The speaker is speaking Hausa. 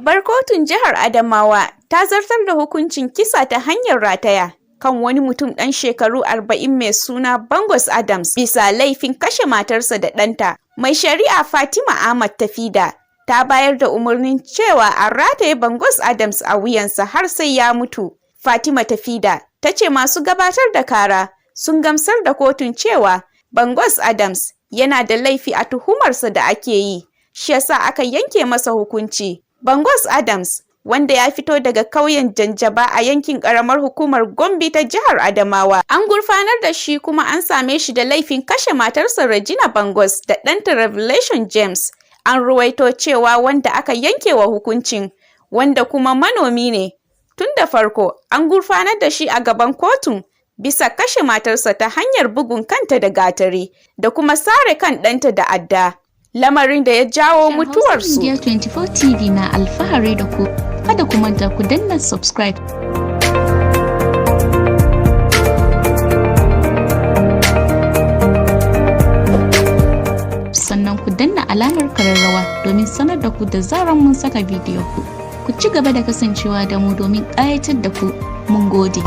Babbar kotun jihar Adamawa ta zartar da hukuncin kisa ta hanyar rataya kan wani mutum ɗan shekaru 40 mai suna Bangos Adams bisa laifin kashe matarsa da ɗanta. Mai shari'a Fatima Ahmad Tafida ta bayar da umarnin cewa a rataye Bangos Adams a wuyansa har sai ya mutu. Fatima Tafida ta ce masu gabatar da kara sun gamsar da kotun cewa Bangos Adams yana da laifi a tuhumarsa da ake yi, shi yasa aka yanke masa hukunci. Bangos Adams, wanda ya fito daga kauyen Janjaba a yankin karamar hukumar Gombe ta jihar Adamawa, an gurfanar da shi kuma an same shi da laifin kashe matarsa Regina Bangos da ɗanta Revelation James. An ruwaito cewa wanda aka yanke wa hukuncin, wanda kuma manomi ne, tun da farko an gurfanar da shi a gaban kotun bisa kashe matarsa ta hanyar bugun kanta da gatari da kuma sare kan ɗanta da adda, lamarin da ya jawo mutuwarsu. Media 24 TV na alfahari da ku. Kada ku manta ku danna subscribe. Sannan ku danna alamar kararrawa domin sanar da ku da zaran mun saka bidiyo. Ku ci gaba da kasancewa da mu domin ƙayatar da ku. Mun gode.